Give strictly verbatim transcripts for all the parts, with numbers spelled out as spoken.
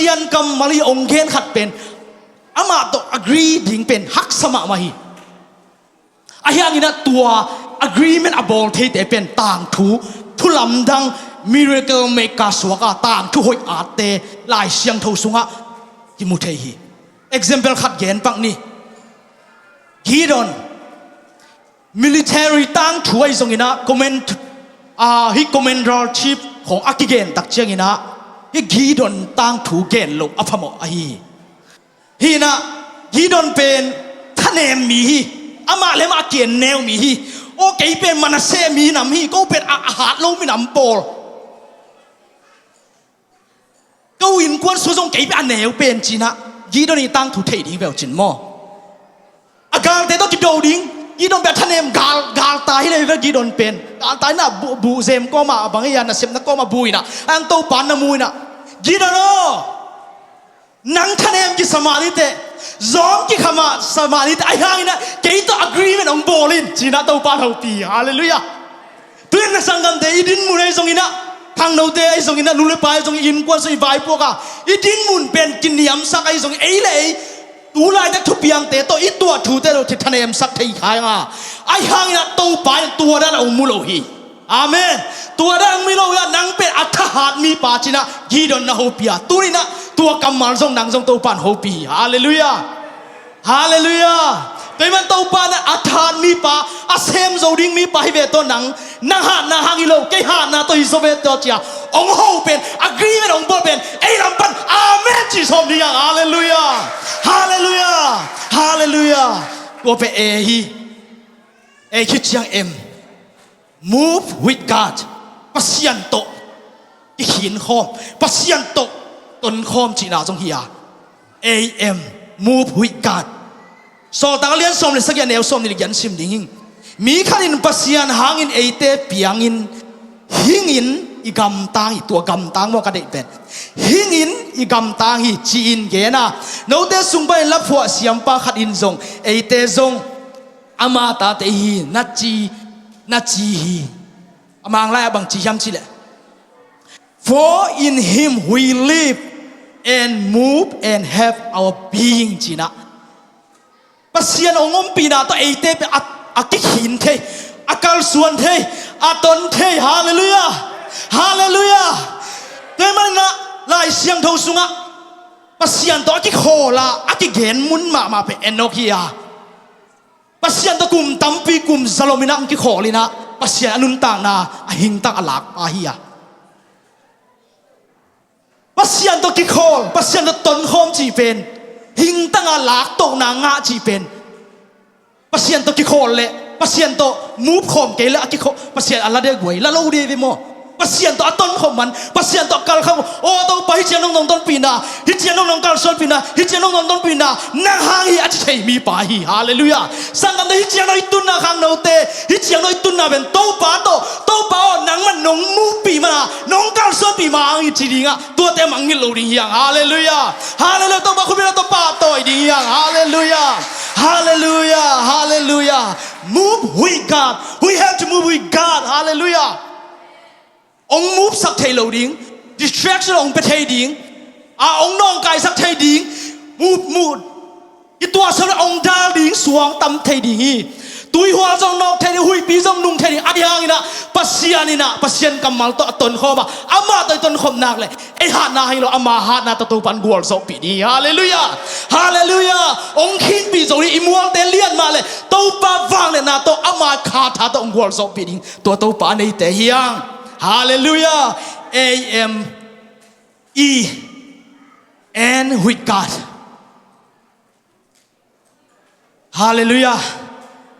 Pasian kammal i hong gen khat pen amah tawh agree ding pen haksa mahmah hi. Ahi hanginah tua agreement a bawl theite pen tangthu, thu lamdang, miracle maker suak a tangthu hoih atte Lai Siangtho sungah kimu thei hi. Example khat gen pak ni. Gideon, military tangthu ahi zonginah command, ah, hih commander chief khong a kigen tak cianginah hih Gideon tangthu gen loh a phamawh ahi hi. Hinah Gideon pen thanem mi hi. Amah le amah a kian neu mi hi. Aw kei pen Manasseh minam hi. Ko pen a, a hat lo minam pawl. Ko innkuan sung zong kei pen a neu pen cinah Gideon i tangthu thei ding veu cin maw? A galte tawh kido ding. Gideon pen a thanem gal, galta hi le ve Gideon pen. Galta inah buh, buh zem kawmah a bang hi a nasepna kawmah buh inah ang Topa na mu inah Gideon aw, nang thanem kisa mah niteh, zawm kikham mah sa mah niteh, ahi hanginah kei tawh agreement hong bawl in cinah Topa in hopih hi. Halleluiah. Tuin na sanggamte i dinmun ahi zonginah, khangnote ahi zonginah, nu le pa ahi zongin, innkuan sung i vaipuak a i dinmun pen kiniamsak ahi zongin, ei le ei tu laitak thupiangte tawh i tuah thute tawh thanemsak thei kha hi hang a, ahi hanginah Topa in tua dan a hong mu lo hi. Amen. Tua dan hong mu lo hi a, nang pen a thahat mipa cinah Gideon na hopih a, tuninah tua kammal zong nang zong Topa in hopih hi. Halleluiah. Halleluiah. Tua hi man Topa in a thahat mipa, a sem zo ding mipa hi ve tawh nang, nang hatna hang hi lo, kei hatna tawh hi zaw ve tawh cia hong ho pen, agreement hong bawl pen ei lam pan amen ci sawm ding hang. Halleluiah. Halleluiah. Halleluiah. Tua pen ei hi. Ei khit ciang em. Move with God. Pasian tawh kikhin khawm, Pasian tawh ton khawm cihna zong hi a. A M, move with God. Sawltak a lian sawm le sagih a neu sawm nih le giat sim ding hing. Mi khat in Pasian hangin eite piangin hingin i gamtang hi. Tua gamtang maw ka deih pen? Hingin i gamtang hi ci-in gen a, note sung panin laphuah siampa khat in zong eite zong ama tate hi na ci, na ci hi. A Manglai ah bang ci hiam cih leh, "For in him we live and move and have our being," cinah Pasian hong ompihna tawh eite pen a, a kikhin thei, a kalsuan thei, a ton thei. Halleluiah. Halleluiah. Tua hi maninah Lai Siangtho sungah Pasian tawh a kikhawl a, a kigen mun mahmah pen Enok hi a. Pasian tawh kum tampi, kum zalom inah hong kikhawl inah Pasian a nuntakna a hingtang a lakpa hi a. Pasian tawh kikhawl, Pasian tawh tonkhawm cih pen, hingtang a laktohna ngah cih pen, Pasian tawh kikhawl le Pasian tawh move khawm kei le a kikhawl, Pasian a la dek guai, la lo dek ve maw? Pasian tawh a tonkhawm man, Pasian tawh a kalkhawm. Aw Topa, hih ciang nong nong tonpihna, hih ciang nong nong kalsuanpihna, hih ciang nong nong tonpihna, nang hang hi a ci thei mipa hi. Halleluiah. Sanggamte, hih ciang nong i tunna, khangnote, hih ciang nong i tunna pen Topa tawh, Topa aw, nangman nong mukpih mana, nong kalsuanpih ma hang hi ci dingah, tuate mangngilh lo ding hi hang. Halleluiah. Halleluiah. Topa khut beng a, Topa pahtawi ding hi hang. Halleluiah. Halleluiah. Halleluiah. Move with God. We have to move with God. Halleluiah. Hong move sak thei lo ding, distraction hong pia thei ding, a hong nawngkaisak thei ding, move, move, i tuahsak le hong dal ding suang tam thei ding hi. Tuihual zong nawk thei ding, huihpi zong nung thei ding. Ahi hanginah Pasian inah, Pasian kammal tawh a tonkhawm a, amah tawh i tonkhawm nak le ei hatna hang hi lo, ama hatna tawh Topa in gualzawhpih ding hi. Halleluiah. Halleluiah. Hong khinpih zo ding, i mualte lian mah le Topa vangliatna tawh, ama khatha tawh hong gualzawhpih ding. Tua Topa a neite hi hang. Halleluiah. A M E, and with God. Halleluiah.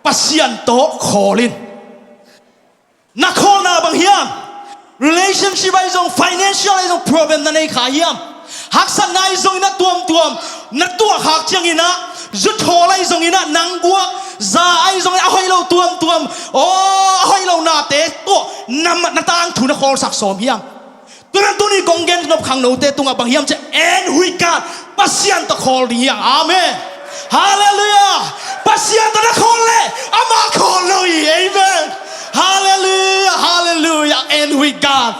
Pasian tawh khawl in. Na khawlna bang hiam? Relationship ahi zong, financial ahi zong problem na nei kha hiam? Haksatna ahi zongin a tuamtuam na tuahkhak cianginah, zuthawl ahi zonginah, nang guak za ahi zongin a hoih lo tuamtuam, aw, a hoih lo nate tawh na, na tangthu na khawlsak sawm hiam? Tua pen tuni kong gen nop khangnote tungah bang hiam cih leh, and with God, Pasian tawh khawl ding hi hang. Amen. Halleluiah. Pasian tawh na khawl leh amah khawl lo hi. Amen. Halleluiah. Halleluiah. And with God.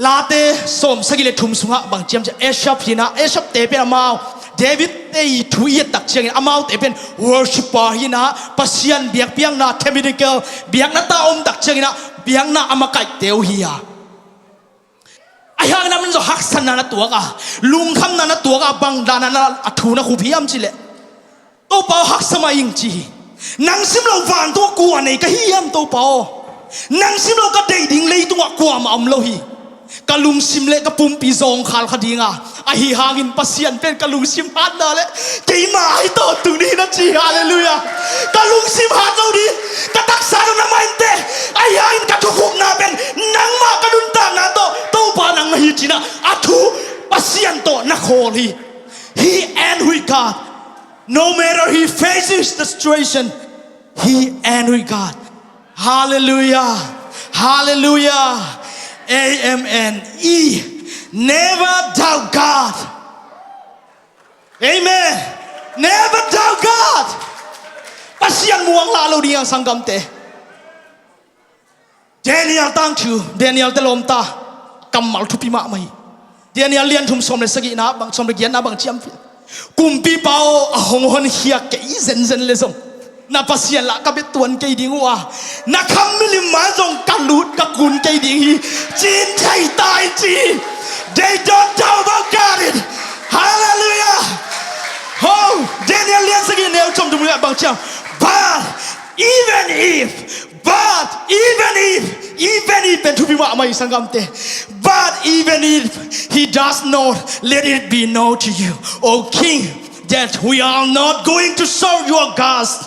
Late sawmsagih le thum sungah bang ciam ciah Asaph hi-in ah, Asaph te pen amau David te i thu i et tak ciangin amaute pen worshipper hi-in ah, Pasian biakpiakna, tabernacle biakna ta om tak ciangin ah biakna a makaihte uh hi a. Ahi hangin aman zong haksatna na tuak a, lungkhamna na tuak a, bang dan a na a thu na khup hiam cih leh, Topa aw, haksa mah ing ci hi. Nang sim lo vantung ah kua nei ka hi hiam, Topa aw? Nang sim lo ka deih ding leitungah kuamah om lo hi. Ka lungsim le ka pumpi zawngkhal kha ding a, ahi hangin Pasian pen ka lungsim hatna le keima ahi tawntung ding hi na ci hi. Halleluiah. Ka lungsim hat lo ding, ka taksa tawh na mah inteh, ahi hangin ka thukhupna pen nangmah ka nuntakna tawh Topa nang na hi ci-in ah a thu Pasian tawh na khawl hi. He end with God. No matter he faces the situation, he end with God. Halleluiah. Halleluiah. Amen. He never doubt God. Amen. Never doubt God. Pasian muang lah lo ding hi hang, sanggamte. Daniel tangthu, Daniel te lawmta, kammal thupi mahmah hi. Daniel lian thum sawm le sagihna bang, sawm le giatna bang ciam hi. Kumpipa aw, a hong honkhia kei zenzen le zong na Pasian lah ka bia tuan kei ding uh a, na kham milim mai zong ka lut ka kun kei ding hi, ci-in thei ta hi ci hi. They don't doubt about God it. Halleluiah. Ho, Daniel lian sagih neu sawm thum le bang ciam. But even if But even if, even if, pen thupi mahmah hi, sanggamte. But even if he does not, let it be known to you, O king, that we are not going to serve your gods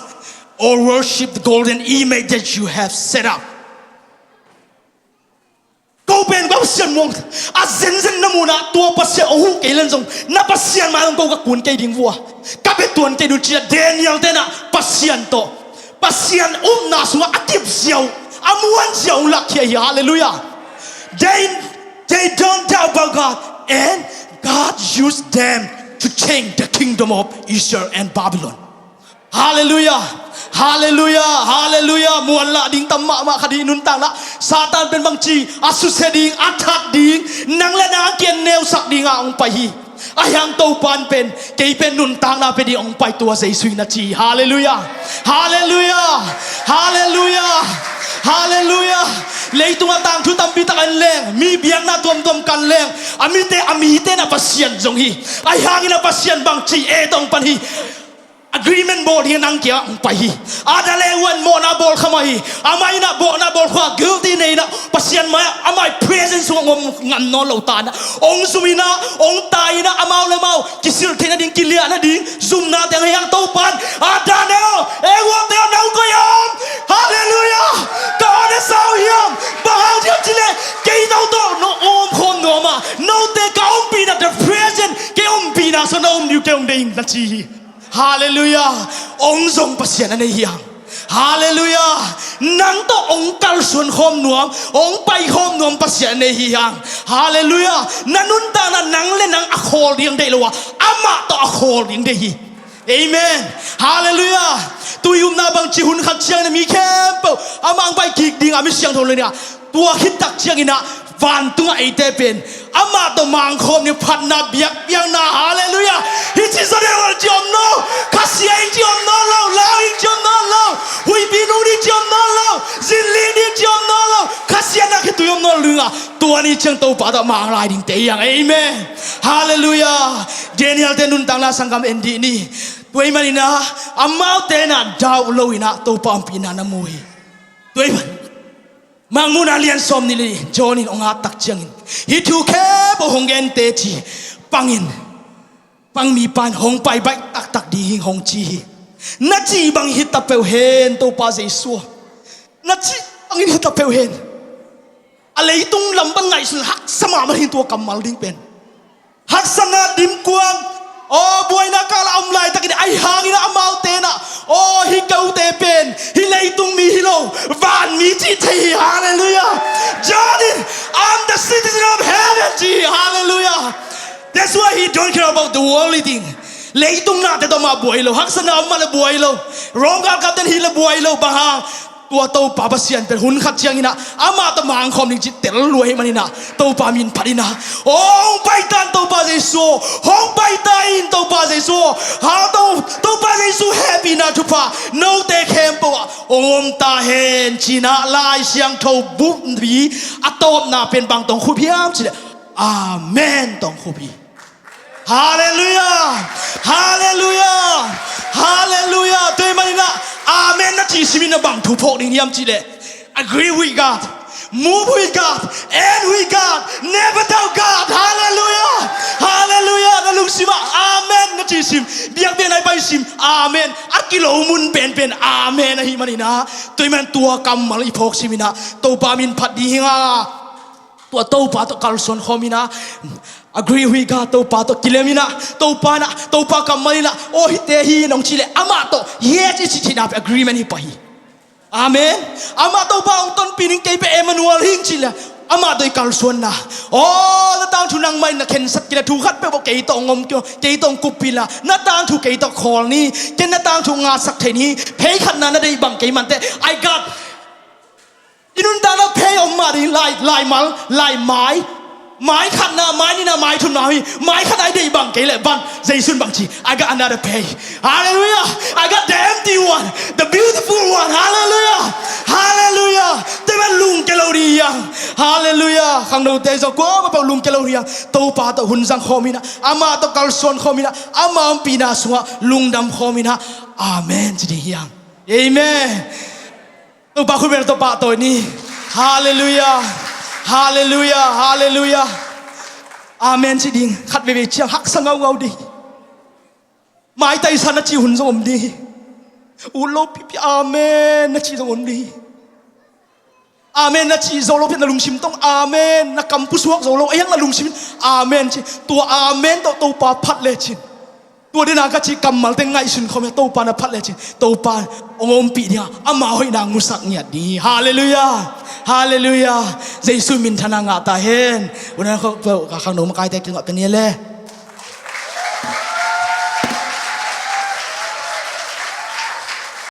or worship the golden image that you have set up. Ko pen ka Pasian muang, a zenzen na muhna tua Pasian hong huh kei leng zong, na Pasian mai zong ko ka kun kei ding uh a, ka bia tuan kei ding uh ci-a Daniel te in ah Pasian tawh, Pasian upna sungah a kip ziau, a muan ziau hong lakkhia hi. Halleluiah. They, they don't doubt about God, and God used them to change the kingdom of Israel and Babylon. Halleluiah. Halleluiah. Halleluiah. Muanlah ding tam mahmah kha ding nuntakna. Satan pen bangci a susia ding, a that ding, nang le nang a kiang neusak dingah hong pai hi. Ahi hang Topa in pen, kei pen nuntakna pia ding hong pai tua Jesu hi na ci hi. Halleluiah. Halleluiah. Halleluiah. Halleluiah. Leitungah tangthu tampi tak en leng, mi biakna tuamtuam kan leng, a mite, a mite in ah Pasian zong hi. Ahi hangin ah Pasian bangci e tawh hong pan hi. Agreement bawl hi, nang kiangah hong pai hi. Adam le Eva in mawhna bawl kha mah hi. Amah in ah mawhna bawl kha, guilty nei in ah Pasian mai-ah, amah i presence sungah ngom ngam nawn lo ta in ah, hong zum in ah, hong tai in ah, amau le amau kisilh theih nading, kiliah nading zumna teng hi hang. Topa in, Adam te aw, Eva te aw, nang koi a om? Halleluiah. Ka aw na sa uh hiam? Bang hang hiam cih leh kei no tawh na om khawm nuam a, note ka ompihna, the present, kei ompihna sungah na om ding uh kei hong deih ing na ci hi. Halleluiah. Hong zong Pasian a nei hi hang. Halleluiah. Nang tawh hong kalsuan khawm nuam, hong pai khawm nuam Pasian a nei hi hang. Halleluiah. Na nuntakna nang le nang a khawl ding deih lo a, amah tawh a khawl ding deih hi. Amen. Halleluiah. Tui upna bangci hun khat ciangin mi khempeuh amah hong pai kik ding a, mi siangtho le nih a. Tua khit tak ciangin ah vantungah eite pen amah tawh mangkhawm ding, phatna, biakpiakna. Halleluiah. Hih ci zaw deuh ci om nawn lo. Khasia ing ci om nawn lo. Lau ing ci om nawn lo. Huihpi nung ding ci om nawn lo. Zinling ding ci om nawn lo. Khasiatna khitui om nawn lo ding a, tua ni ciang Topa tawh mang lai dingte hi hang. Amen. Halleluiah. Daniel te nuntakna sanggam en dih ni. Tua ahih manin ah amaute in ah doubt lo in ah Topa ompihna na mu hi. Tua ahih man Mangmuhna lian sawm nih le nih, John in hong at tak ciangin, hih thu khempeuh hong gente ci, pang in, pang mipa in hong pai baih taktak ding hi hong ci hi. Na cih bangin hi ta peuh hen, Topa Jesu aw. Na cih bangin hi ta peuh hen. A leitung lam pan ngaihsun haksa mahmah hi tua kammal ding pen. Haksatna dimkuang, aw, buaina kal a om laitakin, ahi hangin ah amaute in ah, aw, hih kote pen hih leitung mi hi lo, van mi cih thei hi. Halleluiah. John in, "I'm the citizen of heaven," ci hi. Halleluiah. That's why he don't care about the worldly thing. Leitung nate tawh mah buai lo, haksatna om mah leh buai lo, Rome galkapte in hih leh buai lo, bang hang? Tua Topa Pasian pen hun khat cianginah amah tawh mangkhawm ding cih tel lua ahih maninah Topa min phat inah, "Aw, hong paitan Topa Jesu, hong paitan Topa Jesu, ha, To, Topa Jesu hehpihna thupha note khempeuh ah hong om ta hen," cinah Lai Siangtho buppi a tawpna pen bang tawh hong khup hiam cileh, "Amen" tawh hong khup hi. Halleluiah! Halleluiah! Halleluiah! Tua ahih maninah amen na cih simin a bang thu phawk ding hiam cihleh, agree with God, move with God, end with God, never doubt God. Halleluiah! Halleluiah! Na lungsimah amen na cih sim, biakbiakna i pai sim, amen. A kilo mun penpen amen ahih maninah tua ahih man tua kammal i phawk siminah Topa min phat ding hi nga. Tua Topa tawh kalsuan khawm inah, agree with God, Topa tawh kilem inah, Topa inah, Topa kammal inah, "Aw, hite hi," nong cihleh amah tawh yes i cih theihna pen agreement hi pah hi. Amen. Amah Topa hong tonpih ning, kei pen Emmanuel hi ing cihleh amah tawh i kalsuanna. Aw, na tangthu nangmah in na khensat kei la, thu khat peuh bawh kei tawh hong om kei, kei tawh hong kuppih la, na tangthu kei tawh khawl ni, ken na tangthu ngatsak thei ni. Phei khatna na deih bang kei manteh, I got I nuntakna phei om mah ding, lai, laimal, laimai. Mai khatna, mai nihna, mai thumna hi. Mai khatna i deih bang kei leh ban, Jesu in bang ci, "I got another phei." Halleluiah. "I got the empty one, the beautiful one." Halleluiah. Halleluiah. Tua ahih man lungkia lo ding hi hang. Halleluiah. Khangnote zong kuamah peuh lungkia lo ding hi hang. Topa tawh hun zang khawm inah, amah tawh kalsuan khawm inah, ama ompihna sungah lungdam khawm inah, amen ci ding hi hang. Amen. Topa khut beng, Topa tawh ni. Halleluiah. Halleluiah. Halleluiah. Amen ci ding. Khat veivei ciang haksa ngaungau ding. Maitai sa na cih hun zong om ding. Ut lo pipi amen na cih zong om ding. Amen na cih zo lo pian na lungsim tawh amen na kam pusuak zo lo, a hiang na lungsim in amen ci. Tua amen tawh Topa phat lecin, tua dena ka cih kammalte ngaihsun khawm hi. Topa na phat lecin Topa hong ompih ding a, ama hoihna hong musak ngiat ding hi. Halleluiah. Halleluiah. Jesu minthanna ngah ta hen. Una khawk peuh ka khangno makaite kiangah pia ni le.